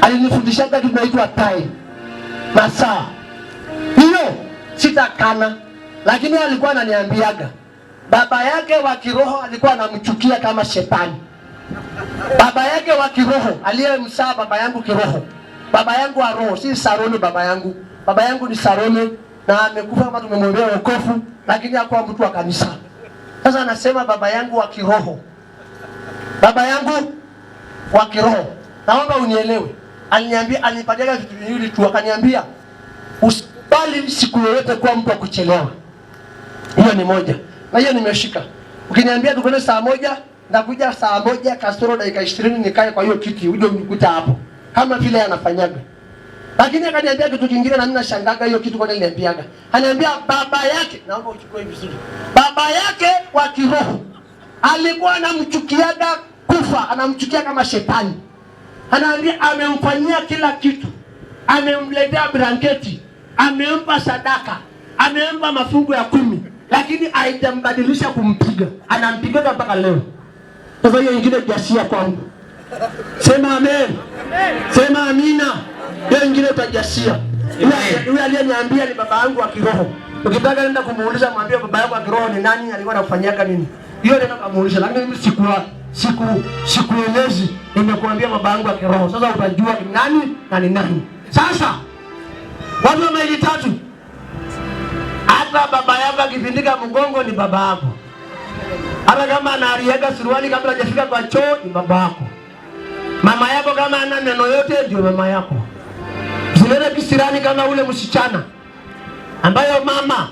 Alinifundishaga kitu kinaitwa time, masaa. Hiyo sitakana, lakini alikuwa ananiambiaga baba yake wa kiroho alikuwa anamchukia kama shetani. Baba yake wa kiroho aliyemzaa baba yangu kiroho, baba yangu wa roho, si Saroni. Baba yangu ni Saroni na amekufa kama tumemwombea wokovu, lakini hakuwa mtu wa kanisa. Sasa anasema baba yangu wa kiroho, baba yangu wa kiroho, naomba unielewe. Aliniambia, alinipatia vitu viwili tu, akaniambia usikubali siku yoyote kuwa mtu wa kuchelewa. Hiyo ni moja, na hiyo nimeshika. Ukiniambia tukutane saa 1, nakuja saa 1 kasoro dakika 20, nikae kwa hiyo kiti, uje unikuta hapo, kama vile anafanyaga. Lakini akaniambia kitu kingine, na mimi nashangaga hiyo kitu, kwa nini aliniambiaga? Ananiambia baba yake, naomba uchukue vizuri, baba yake wa kiroho alikuwa anamchukiaga kufa, anamchukia kama shetani. Anaambia amemfanyia kila kitu, amemletea blanketi, amempa sadaka, amempa mafungu ya 10, lakini haijambadilisha kumpiga. Anampigaga mpaka leo. Sasa hiyo ingine jasia kwangu. Sema amen. Sema amina. Hiyo ingine utajasia. Yule aliyeniambia ni baba yangu wa kiroho. Ukitaka nenda kumuuliza, mwambie baba yako wa kiroho ni nani, alikuwa anakufanyaga nini. Hiyo nenda kumuuliza, lakini mimi sikuelezi, nimekuambia baba yangu wa kiroho. Sasa utajua ni nani na ni nani. Sasa watu wa maili tatu, hata baba yako akipindika mgongo ni baba yako. Hata kama anariaga suruali kabla hajafika kwa choo ni baba yako. Mama yako kama ana meno yote ndio mama yako. Usilete kisirani kama ule msichana ambayo mama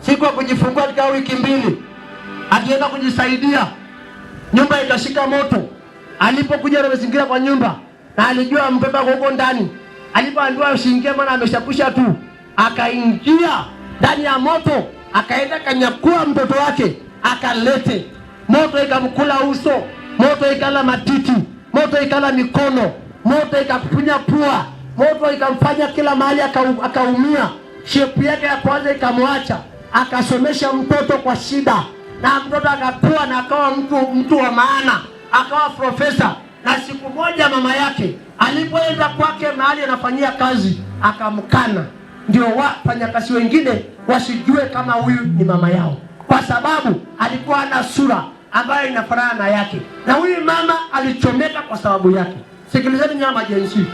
siku ya kujifungua katika wiki 2 akienda kujisaidia, nyumba ikashika moto. Alipokuja amezingira kwa nyumba na alijua mtoto huko ndani. Alipoambiwa usiingie maana ameshapusha tu, akaingia ndani ya moto, akaenda kanyakua mtoto wake akalete. Moto ikamkula uso, moto ikala matiti, moto ikala mikono, moto ikapunya pua, moto ikamfanya kila mahali akaumia. Shepu yake ya kwanza ikamwacha, akasomesha mtoto kwa shida, na mtoto akakua na akawa mtu wa maana, akawa profesa. Na siku moja mama yake alipoenda kwake mahali anafanyia kazi akamkana, ndio wafanyakazi wengine wasijue kama huyu ni mama yao, kwa sababu alikuwa na sura ambayo inafanana na yake, na huyu mama alichomeka kwa sababu yake. Sikilizeni nyama jensi,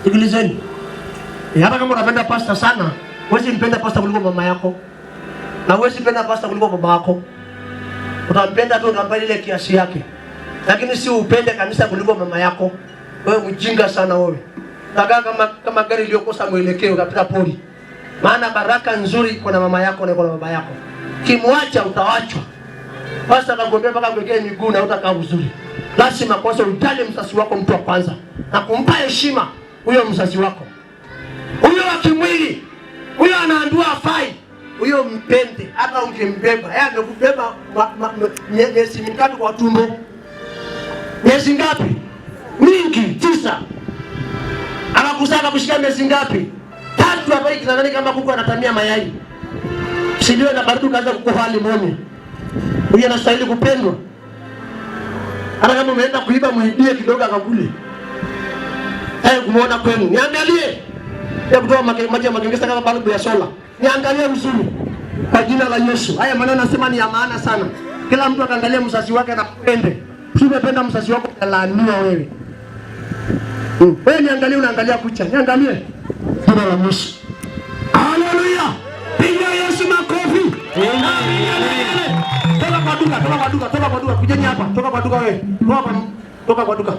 sikilizeni. Hata kama unapenda pasta sana, huwezi mpenda pasta kuliko mama yako, na huwezi mpenda pasta kuliko baba yako. Utampenda tu, utampa ile kiasi yake, lakini si upende kanisa kuliko mama yako. Wewe mjinga sana wewe. Utakaa kama gari iliyokosa mwelekeo katika pori. Maana baraka nzuri iko na mama yako na iko na baba yako. Kimwacha utawachwa. Pasta akakwambia mpaka kuwekea miguu na utakaa vizuri. Lazima kwanza ujali mzazi wako mtu wa kwanza na kumpa heshima huyo mzazi wako. Huyo wa kimwili, huyo anaambiwa afai. Huyo mpende hata ungembeba. Yeye amekubeba miezi mingapi kwa tumbo? Miezi ngapi? Mingi, 9. Akakuzaa akakushika miezi ngapi? 3 hapa hivi nadhani kama kuku anatamia mayai. Siliwe na baridi kaanza kukufa limoni. Huyu anastahili kupendwa. Hata kama umeenda kuiba muibie kidogo akakule. Kumuona kwenu. Niangalie. Ya kutoa maji ya makengeza kama balbu ya sola. Niangalie mzuri. Kwa jina la Yesu. Haya maneno nasema ni ya maana sana. Kila mtu akaangalia mzazi wake na kupende. Usipopenda mzazi wako utalaaniwa wewe. Wewe niangalie, unaangalia kucha. Niangalie. Jina la Yesu. Haleluya. Piga Yesu makofi. Amen. Toka kwa duka, toka kwa duka, toka kwa duka. Kujeni hapa. Toka kwa duka wewe. Toka kwa duka.